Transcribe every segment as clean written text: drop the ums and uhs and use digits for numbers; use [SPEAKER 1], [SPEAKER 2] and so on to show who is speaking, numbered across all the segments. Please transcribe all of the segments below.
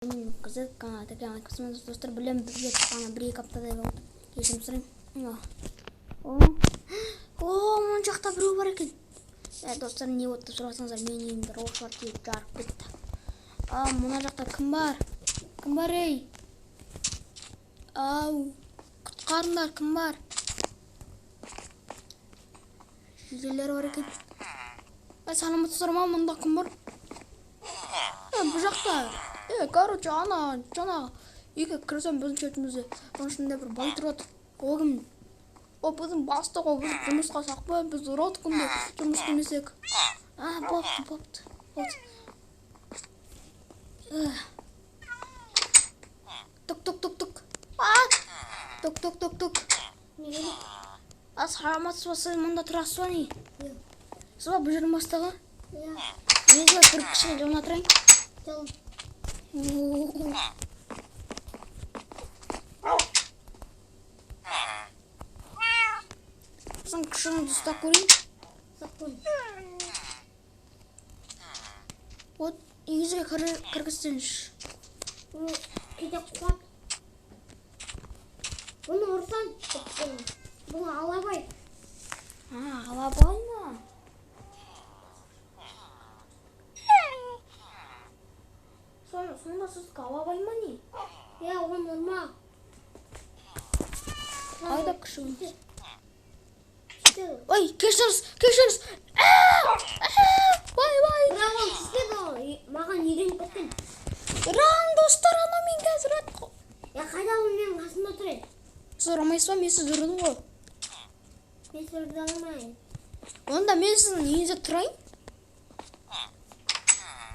[SPEAKER 1] Қызы каналы достар, білемін, бізге шыққанына 1-2 аптадай болды. Кешірім сұраймын. О, мына жақта біреу бар екен. Достар, не болды деп сұрасаңыздар, менің үйімді роботлар келіп жарып кетті. Мына жақта кім бар? Кім бар, ей? Ау, құтқарыңдар, кім бар? Жүйелер бар екен. Саламатсыздар ма, мұнда кім бар? Бұл жақта, короче, ана, жаңағы үйге кірсем біздің шетімізде, оның ішінде бір бай тұрады. Ол кім? Ол біздің бастық, ол бізді жұмысқа сақпай, бізді ұрады күнде жұмыс істемесек. Бопты, бопты, бопты. Тук, тук, тук, тук. Тук, тук, тук, тук. Саламатсыз ба, сіз мұнда тұрасыз ба, не? Сіз ба бұл жердің бастығы?
[SPEAKER 2] Иә.
[SPEAKER 1] Мен сізге кіріп кішкене жолына тұрайын.
[SPEAKER 2] Жол.
[SPEAKER 1] Сіздің күшіңізді ұстап көрейін.
[SPEAKER 2] Ұстап көр.
[SPEAKER 1] Вот, үйіңізге кіргізсеңізші.
[SPEAKER 2] Ол кейде қуады. Бұны ұрсаң, бұл алабай.
[SPEAKER 1] Алабай ма? Сонда сіздікі алабай ма не?
[SPEAKER 2] Иә, оны ұрма.
[SPEAKER 1] Қайда күшіңіз?
[SPEAKER 2] Түспеді.
[SPEAKER 1] Ой, кешіріңіз, кешіріңіз. Вай, вай.
[SPEAKER 2] Бірақ ол түспеді, ол маған үйреніп кеткен.
[SPEAKER 1] Ран, достар, ана мен қазір ұрады ғой.
[SPEAKER 2] Қайда ол менің қасымда тұр еді?
[SPEAKER 1] Сіз ұрмайсыз ба? Мен сізді ұрдым ғой.
[SPEAKER 2] Мен сізді ұра алмаймын.
[SPEAKER 1] Онда мен сіздің үйіңізде тұрайын.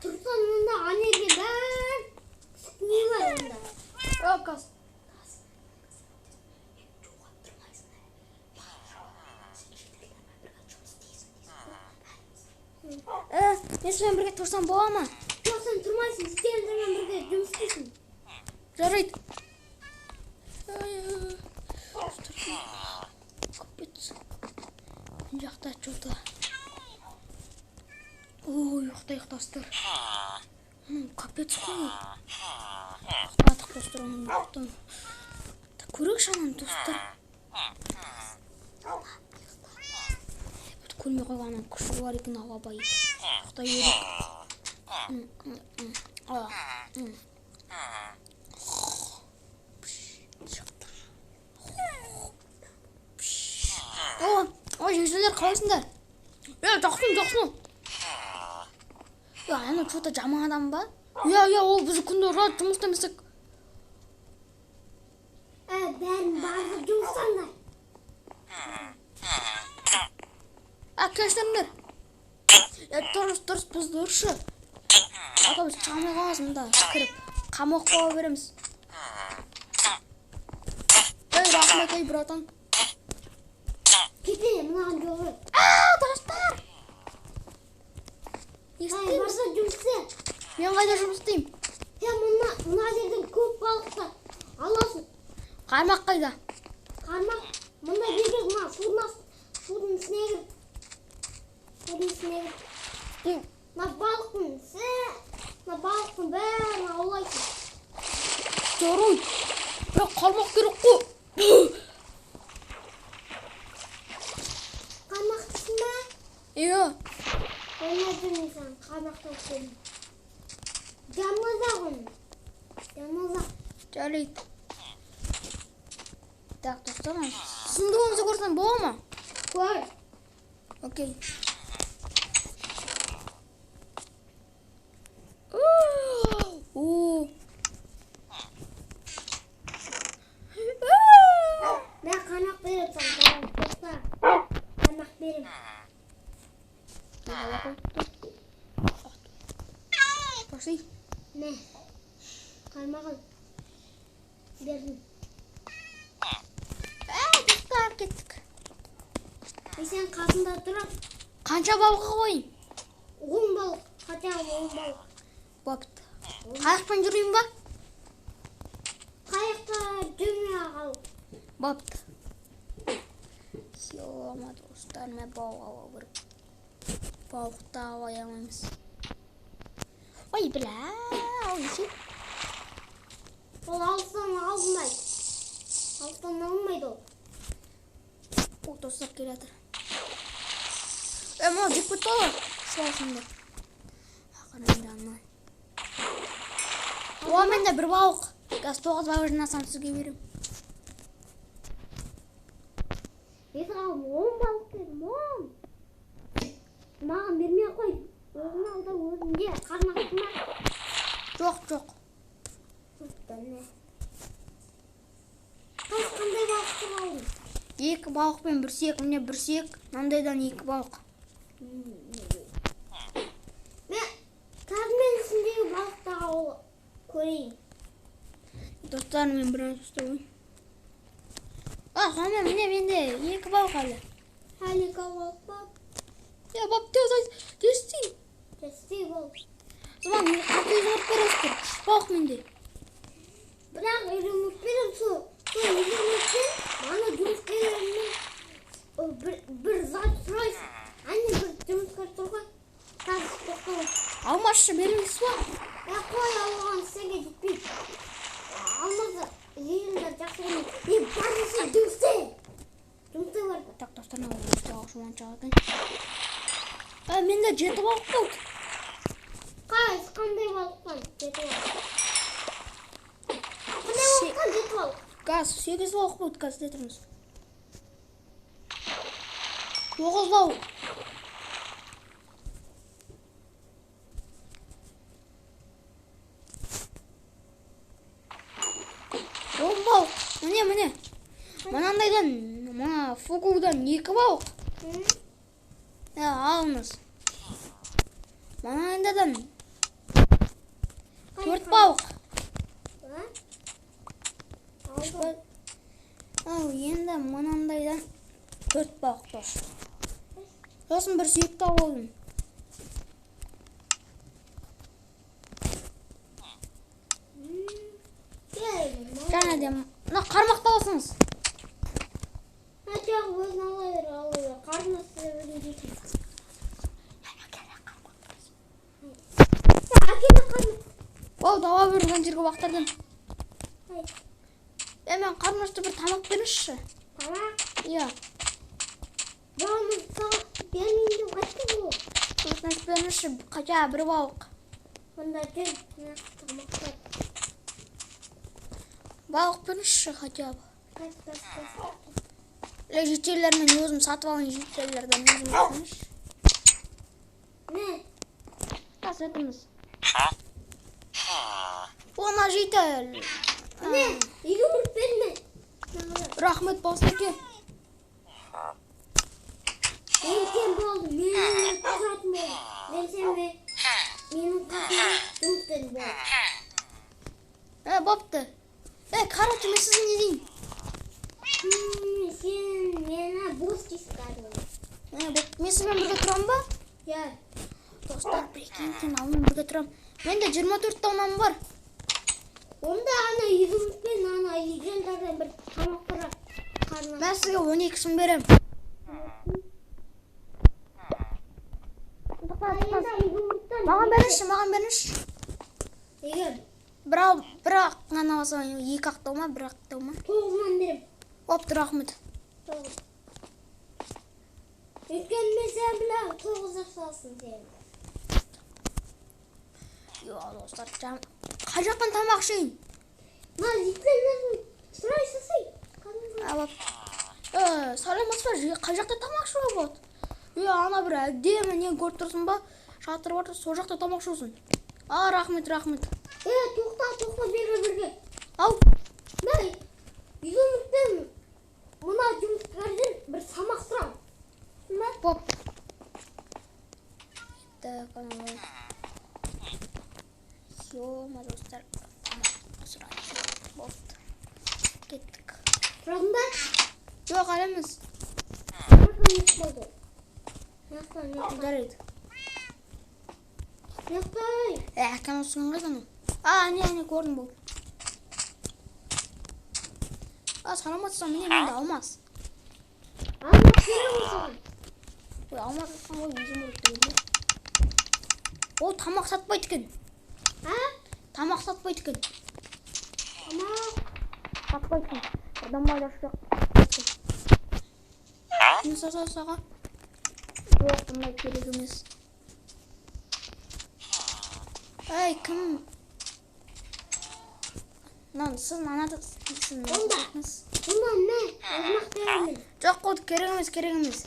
[SPEAKER 2] Тұрсаң онда ана жерге бәрі не бар онда?
[SPEAKER 1] Қазір. Мен сізбен бірге тұрсам бола ма?
[SPEAKER 2] Жоқ, сен тұрмайсың, сен менімен бірге жұмыс істейсің.
[SPEAKER 1] Жарайды. Капец. Мына жақта что-то. Ой, ұйықтайық, достар. Капец қой. Ұйықтадық, достар, оның ұйықтан. Көрейікші ананы, достар. Көрмей қойған ананың күші бар екен, алабай. Ұйықтай берейік. О, ой, жеңгелер, қалайсыңдар? Жақсы, жақсы. Ана что-то жаман адам ба? Иә, ол бізді күнде ұрады, жұмыс істемесек.
[SPEAKER 2] Бәрін барлық жұмыстаңдар.
[SPEAKER 1] Кешіріңдер. Дұрыс, дұрыс, бізді ұршы. А то біз шыға алмай қаламыз мында кіріп. Қамақ бола береміз. Ей, рахмет, ей, братан.
[SPEAKER 2] Кете, мынаған жол қой.
[SPEAKER 1] Достар! Не істейміз?
[SPEAKER 2] Барса жұмыс істе.
[SPEAKER 1] Мен қайда жұмыс істеймін?
[SPEAKER 2] Сен мына жерден көп балықты аласың.
[SPEAKER 1] Қармақ қайда?
[SPEAKER 2] Қармақ мында жерге, мына судың ішіне кір. Судың ішіне кір. Мына балықтың мына балықтың бәрін аулайсың.
[SPEAKER 1] Жарайды. Бірақ қармақ керек қой.
[SPEAKER 2] Қармақ дейсің бе?
[SPEAKER 1] Иә.
[SPEAKER 2] Ойнап жүрмін саған, қармақ тауып бердім. Жамылзақ оны. Жамылзақ.
[SPEAKER 1] Жарайды. Так, достар, сундугымызды көрсем бола ма?
[SPEAKER 2] Көр.
[SPEAKER 1] Окей. О.
[SPEAKER 2] Мен қармақ беремін саған, тоқта. Қармақ беремін.
[SPEAKER 1] Пошли.
[SPEAKER 2] Мә. Қармақ ал. Бердім.
[SPEAKER 1] Достар, кеттік.
[SPEAKER 2] Мен сенің қасыңда тұрамын.
[SPEAKER 1] Қанша балығы қойын?
[SPEAKER 2] 10 балық. Хотя бы 10 балық.
[SPEAKER 1] Бопты. Қайықпен жүрейін ба?
[SPEAKER 2] Қайықта жүрмей қал.
[SPEAKER 1] Бопты. Ё-ма, достар, мен балық алу керек. Балықты ала алмаймыз. Ой, бля, ой, ше.
[SPEAKER 2] Ол алыстан алынбайды. Алыстан алынбайды ол.
[SPEAKER 1] О, достар келе жатыр. Е, мынау жеп кетті ғой. Ұшып деп. Ақырын жанынан. О, менде бір балық. Қазір 9 балық жинасам сізге беремін.
[SPEAKER 2] Мен саған 10 балық бердім, 10. Маған бермей ақ қой. Өзің ал да өзің же. Қарның ашты ма?
[SPEAKER 1] Жоқ, жоқ.
[SPEAKER 2] Міне. Қыз қандай балық алдың?
[SPEAKER 1] 2 балық пен бір сүйек. Міне бір сүйек. Мынандайдан 2 балық.
[SPEAKER 2] Мен қазір мен ішіндегі балықты алып көрейін.
[SPEAKER 1] Достар, мен бір ұстаймын. А, қана міне менде 2 балық әлі.
[SPEAKER 2] Әлі екі балық па?
[SPEAKER 1] Я, бап, тез айт, тез істейін.
[SPEAKER 2] Тез істей бол.
[SPEAKER 1] Заман, мен қатты изумруд бересіздер. 3 балық менде.
[SPEAKER 2] Бірақ изумруд беремін, сол изумрудпен ана жұмыскерлерінен бір зат сұрайсың. Әне бір жұмыскер тұр ғой. Қазір тоқтау.
[SPEAKER 1] Алмасшы береміз ба?
[SPEAKER 2] Е, қой, оған сенге жетпейді. Алмазы жиындар жақсы көрмейді. Е, бар десе жұмыс істе. Жұмыс істе бар.
[SPEAKER 1] Так, достар, мынау өте ашуланшақ екен. Ә, менде 7 балық болды.
[SPEAKER 2] Қай, қандай балықтан 7 балық? Қандай балықтан 7 балық?
[SPEAKER 1] Газ, 8 балық болды, газ дей тұрмыз. 9 балық. 10 балық. Міне, міне. Мынандайдан, мына фугудан 2 балық. Ә, алыңыз. Мынандайдан 4 балық. Ал, енді мынандайдан 4 балық дос. Сосын бір сүйек тауып алдым. Және де мына қармақты аласыңыз.
[SPEAKER 2] Жоқ, өзің ала бер, ала бер. Қарны ашса өзің жейсің. Әкеле қарны.
[SPEAKER 1] Ол дауа берген жерге бақтырдым. Е, мен қарным ашты, бір тамақ беріңізші.
[SPEAKER 2] Тамақ?
[SPEAKER 1] Иә.
[SPEAKER 2] Бағана саған бермейін деп айттым ғой.
[SPEAKER 1] Өтініш беріңізші, хотя бір балық.
[SPEAKER 2] Онда жүр, мына тамақ бар.
[SPEAKER 1] Балық беріңізші хотя бы.
[SPEAKER 2] Қас, қас, қас.
[SPEAKER 1] Ле, жителермен өзім сатып алайын, жителерден өзім беріңізші.
[SPEAKER 2] Не?
[SPEAKER 1] Қас өтіңіз. Она житель.
[SPEAKER 2] Не? Изумруд берме.
[SPEAKER 1] Рахмет, басеке.
[SPEAKER 2] Мен сен болдым, менің тұратын болдым. Мен сен менің қасымда жұмыс істедің болды.
[SPEAKER 1] Е, бопты. Е, короче, мен сізге не дейін?
[SPEAKER 2] Сен мені бос дейсің кәдімгі.
[SPEAKER 1] Е, бопты. Мен сізбен бірге тұрамын ба?
[SPEAKER 2] Иә.
[SPEAKER 1] Достар, прикиньте, мен бірге тұрамын. Менде 24 тоннам бар.
[SPEAKER 2] Онда ана изумрудпен ана легендардан бір тамақ тұра. Қарны.
[SPEAKER 1] Мен сізге 12-сін беремін. Маған беріңізші, маған беріңізші.
[SPEAKER 2] Егер
[SPEAKER 1] Бір ақ ғана алсам, 2 ақтау ма, 1 ақтау ма?
[SPEAKER 2] 9-нан беремін.
[SPEAKER 1] Бопты, рахмет.
[SPEAKER 2] 9. Өйткені мен сен білемін, 9 жасасың сен.
[SPEAKER 1] Йо, достар, қай жақтан тамақ ішейін?
[SPEAKER 2] Мына жителерден сұрай салсай.
[SPEAKER 1] А, бопты. Сәлеметсіз бе? Қай жақта тамақ ішуге болады? Е, ана бір әдемі не көріп тұрсың ба? Шатыр бар, сол жақта тамақ ішесің. А, рахмет, рахмет.
[SPEAKER 2] Е, тоқта, тоқта, берге, берге.
[SPEAKER 1] Ау.
[SPEAKER 2] Мә, изумрудпен мына жұмыскерден бір тамақ сұрам. Мә?
[SPEAKER 1] Бопты. Так, анау. Ё-ма, достар, тамақ сұрады. Бопты. Кеттік.
[SPEAKER 2] Сұрадың ба?
[SPEAKER 1] Жоқ, әлі емес.
[SPEAKER 2] Мына жақта, мына жақта.
[SPEAKER 1] Жарайды.
[SPEAKER 2] Мына жақта.
[SPEAKER 1] Е, әкем осыған қайда анау? А, не, не, көрдім бұл. А, саламатсыз ба? Міне менде алмас.
[SPEAKER 2] Алмас керек ғой саған.
[SPEAKER 1] Ой, алмас айтқан ғой, изумруд деген. Ол тамақ сатпайды екен.
[SPEAKER 2] А?
[SPEAKER 1] Тамақ сатпайды екен.
[SPEAKER 2] Тамақ.
[SPEAKER 1] Сатпайтын. Адамдар жоқ. Не сата саға? Жоқ, бұндай керек емес. Ай, кім? Мынаны сіз мынаны сіз
[SPEAKER 2] Онда. Онда мә, өзім ақ беремін.
[SPEAKER 1] Жоқ, ол керек емес, керек емес.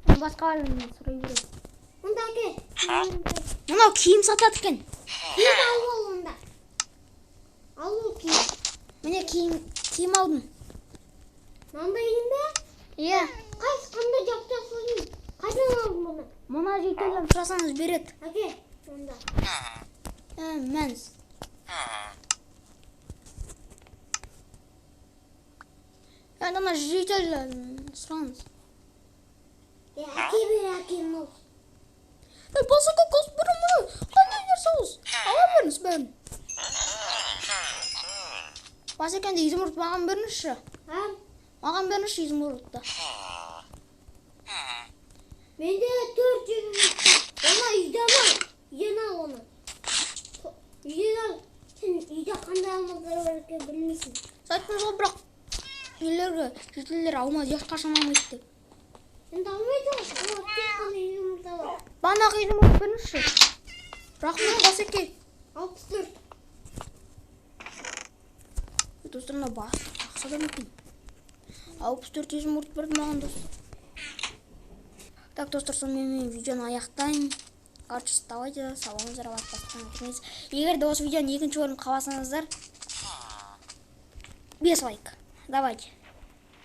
[SPEAKER 1] Мен басқа адамнан сұрай беремін.
[SPEAKER 2] Онда әке.
[SPEAKER 1] Мынау киім сатады екен.
[SPEAKER 2] Киім алып ал онда. Ал ол киім.
[SPEAKER 1] Міне киім алдым.
[SPEAKER 2] Мынандай киім бе?
[SPEAKER 1] Иә.
[SPEAKER 2] Қайсы қандай жап-жақсы киім? Қайдан алдың бұны?
[SPEAKER 1] Мына жителден сұрасаңыз береді.
[SPEAKER 2] Әке, онда.
[SPEAKER 1] Мәнс. Енді ана жителден сұраңыз.
[SPEAKER 2] Е, әке бер, әке мынау.
[SPEAKER 1] Ей, басқа көз бұрын мұны қандай нәрсе ол? Ала беріңіз бәрін. Басекенде изумруд маған беріңізші.
[SPEAKER 2] А?
[SPEAKER 1] Маған беріңізші изумрудты.
[SPEAKER 2] Менде 4 изумруд. Оны үйден ал. Үйден ал оны. Үйден ал. Сен үйде қандай алмаздар бар екенін білмейсің.
[SPEAKER 1] Сіз айттыңыз ғой, бірақ нелерге жителдер алмаз ешқашан алмайды деп.
[SPEAKER 2] Енді алмайды ғой. Олар тек қана изумруд алады.
[SPEAKER 1] Бағанағы изумруд беріңізші. Рахмет, басеке.
[SPEAKER 2] 64.
[SPEAKER 1] Достар, мынау бас жақсы адам екен. 64 изумруд берді маған, достар. Так, достар, сонымен мен видеоны аяқтаймын. Короче, давайте, сау болыңыздар, лайк басып. Егер де осы видеоның екінші бөлімін қаласаңыздар, 5 лайк. Давайте.